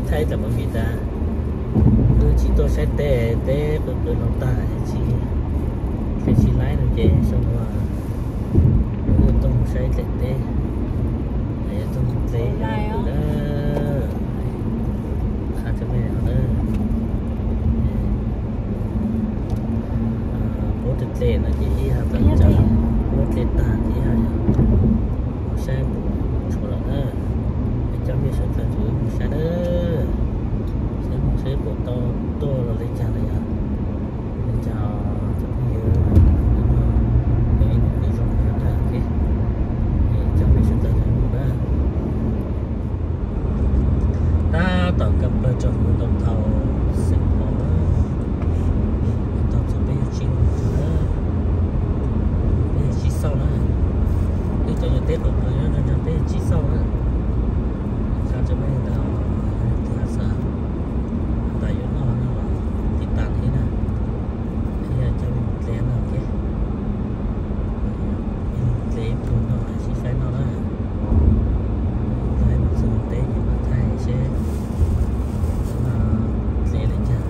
Thaij tam movie tas, wb tsis tuaj saib teb, teb qw qw no tag tsis, tsis laib no ces xyoo no wb tuaj saib dlej teb, tuaj mus dlej na. Qha tso me no na, puab tus dlej no ces ib yam tawm tsam, puab dlej tag ces ib yam yog saib puas tshuav lawm na. Cov mej sawv daws mus saib na, saib mus saib puas tau tuaj los li cas na yog. Li cas cov phooj ywg, ib nus qw zoo na, cov mej sawv daws mus na. Tab tom kawg pawg tsaus ntuj tau thaum xeem pom na, tau txog peb yog tsib na, peb yog tsib xauj na, peb cov yog teb qhov qhov nyob nrog peb yog tsib xauj na. Qha tso me ntawd, yog tias xav tas yuav noj no los tiv tas thiab na, thiab coj me mus dlej no thiab, me mus dlej ib pluag no sib faib noj na. Thaij mus txog teb ces mam thaij seb dlej li cas.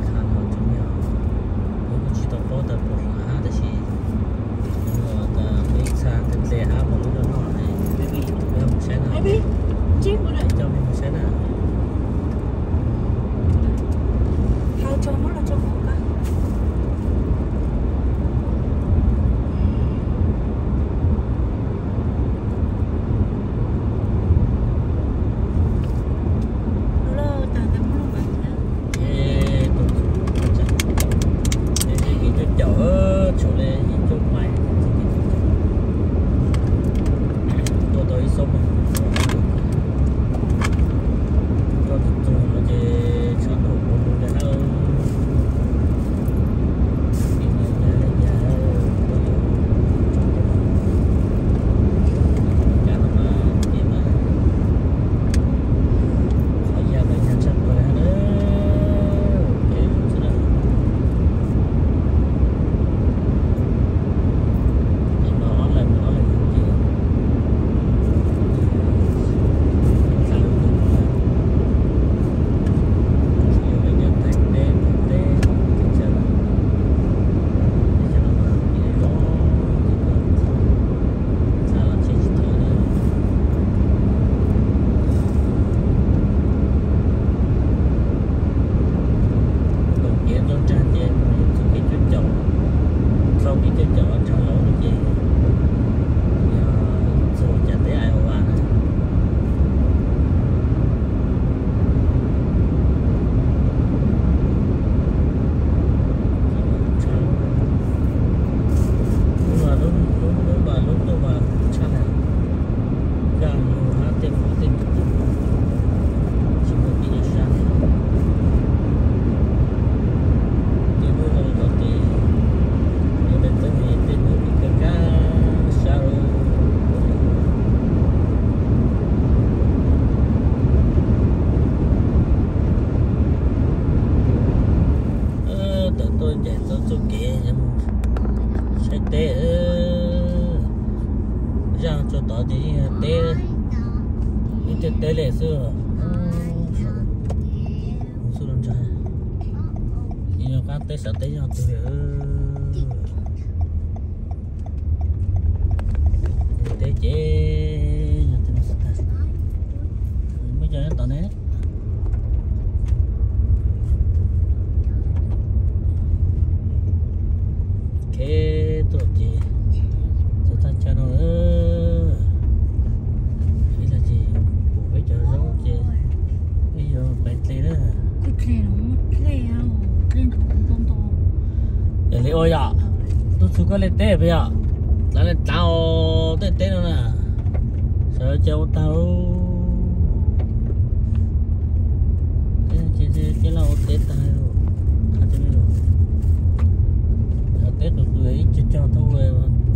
Qha los tso me os, wb kuj tsis tau paub tas puas hlav tab sis tas peb txha tej dlej hab puas lub noj noj ne, peb mus saib na, coj me mus saib na. Ib cuaj caum, tshuav li ib cuaj mais, tua tau ib xauj mas, tua tus tug no ces tshav ntuj kuv mus li hab. Kaum kev ntau tsag ces mus txog kev cuaj caum, txog kev cuaj caum tsag lawm ces yog txog cas teb Iowa na. Lub, lub, lub, lub tshaj na, kaj lug hab tej qub tej tsis muaj kev nyuaj sab. Tej lub zoo rau tes, yog tej txawb tes tej hnub kawg kab sab lawm. Tawm tuaj ncaim txoj txoj kev saib teb, zaj tsuas tod ces yeej yog teb, ib teg teb li xwb. Mus xub rau ntsag, yog qab teb sav teb yog twg li. Teb ces yog twg no xwb tag, muaj cov nyob tod ne. Kev tuaj ces txog thaj chaw no, ib tag ces pum peb cov zaub ces peb yuav pais dle na. Yog li ua yom, tub txug koj li teb peb yom, lav li dlav os tej teb no na, sawv cia ua tag. Ces laj ua teb tag, teb qw qw ib co cog thaub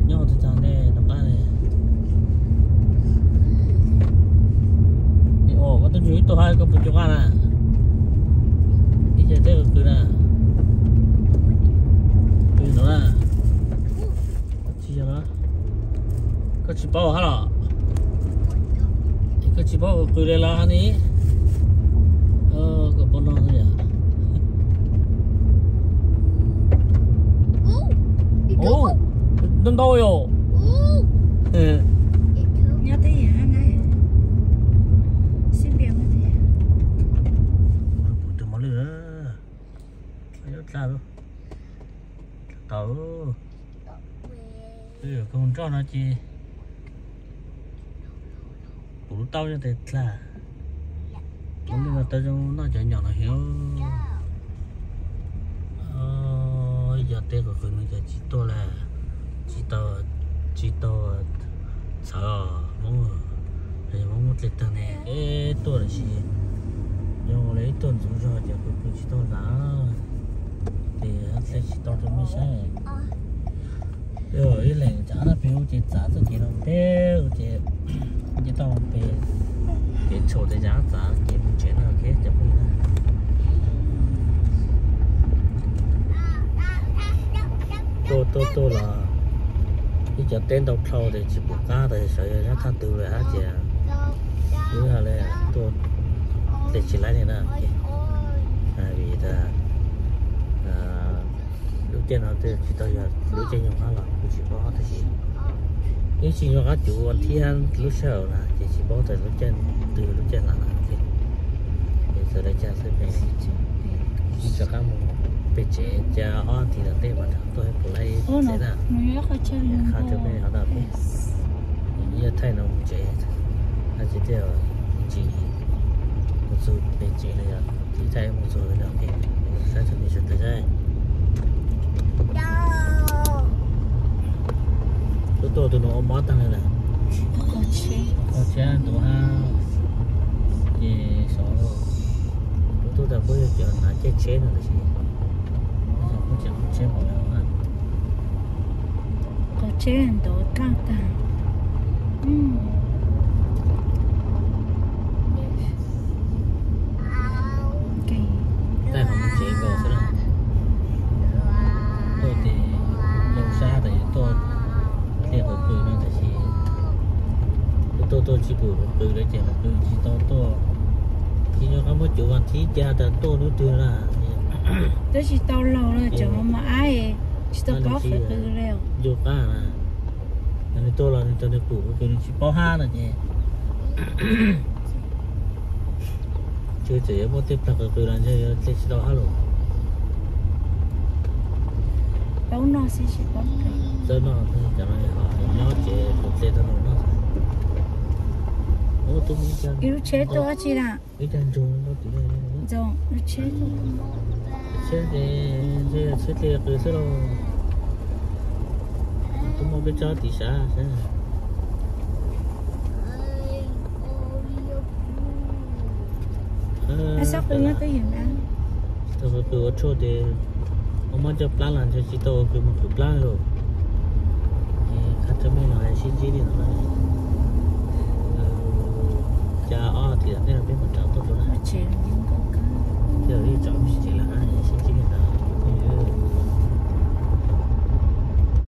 nyob tag tag ne rov qab ne. Koj tub txug ib tug hab koj puas cuag qaj na? Ib co teb qw qw na. Qw no na. Tsis yog los? Koj tsis paub hab los? Koj tsis paub qw qw li los hab ne? Ntau ntau yom. Nyob tej yam na, sib npias muab tej yam. Pum tus mos lwj na, nyob dlha lawm, dlha tau. Kaus nroj no ces pum lub taub nyob tej dlha. Mos lwj no tau zoo noj cov nyom no heev. Ib co teb qw qw no ces tsis tuaj lawm, tsis tau, tsis tau txhawv os Hmoob, Hmoob muab dlej tag ne, ib tuaj lawm sis zoo li ib tuaj ntxuav zog ces qw qw tsis tau ntxav, ces dlej tsis tau rau mej saib. Ib leeg tsav na pem ua ces txav txoj kev no peb ua ces nce toj pem kev tshaum ces tsav txav ces mus tsev no thiab cov phooj ywg na. Tuaj tuaj tuaj los ib co teb ntau dhau ces tsis pom qab tas sawv yog nyob thaj twg lawm hab ces wb ha le tuaj dlej tsis laib li na. Vim tas lub caij no twb tsis tau yog lub caij nyoog hab los kuj tsis paub tab sis ib tsis nyoog qab cuv vas thib hab lub sij hawm na ces tsis paub tas lub caij twg lub caij lav na. Ces txawm li cas xwb peb rov qab mus pem tsev, cas ob hais tias tej mam rov tuaj pem laib tsev na. Qha rau peb ho tau peb, yog thaij no mus tsev, hab tsis tej ntsis mus txug pem tsev no yog thaij mus txug no, saib txug pem sawv daws saib. Lub tuaj tus nus ua mob tag li lawm. Ua tsheb ntuav hab ces sov lub tuaj tas puab yog cov hnav caij tsheb no tab sis puab tseem qhov tsheb npaum li no na. Qhov tsheb ntuav dlaaj tag. Taij qhov muag tsev nkaus xwb na. Tuaj ces zoo sab tas yuav tuaj dlej qw qw no tab sis tuaj tuaj tsis pum qw qw lawm ces qw tsis tau tuaj. Tsis nco qab muab cuv vas thib cas tas tuaj lub twg na. Twb tsis tau laug los cov mos ab tsis tau paub qw qw li. Ncu qab na, nws tuaj los nws tau nws pum qw qw nws tsis paub hab no ces tsis txawm yuav muaj tej plag qw qw los ntshe yuav dlej tsis tau hab lawm. Paub noj xwb tsis paub qw. Txawj noj, cov no nyob tsev pum dlej tau noj. Ib lub tsheb tuaj dab tsi na? Ib tag ntsug, lub tsheb, tsheb ces ntshe tsheb dlej qw xwb lauj. Twb muaj peb tsob tiv sav saib. Tau qw ua tshuaj ces ua mob coj plab los ntshe tsis tau ua qw mus qw plab li lauj. Qha rau mej no sib ntsib li no, cas ob hais tias tej no peb mam rov tuaj rau na. Tej no ib tsam peb tsev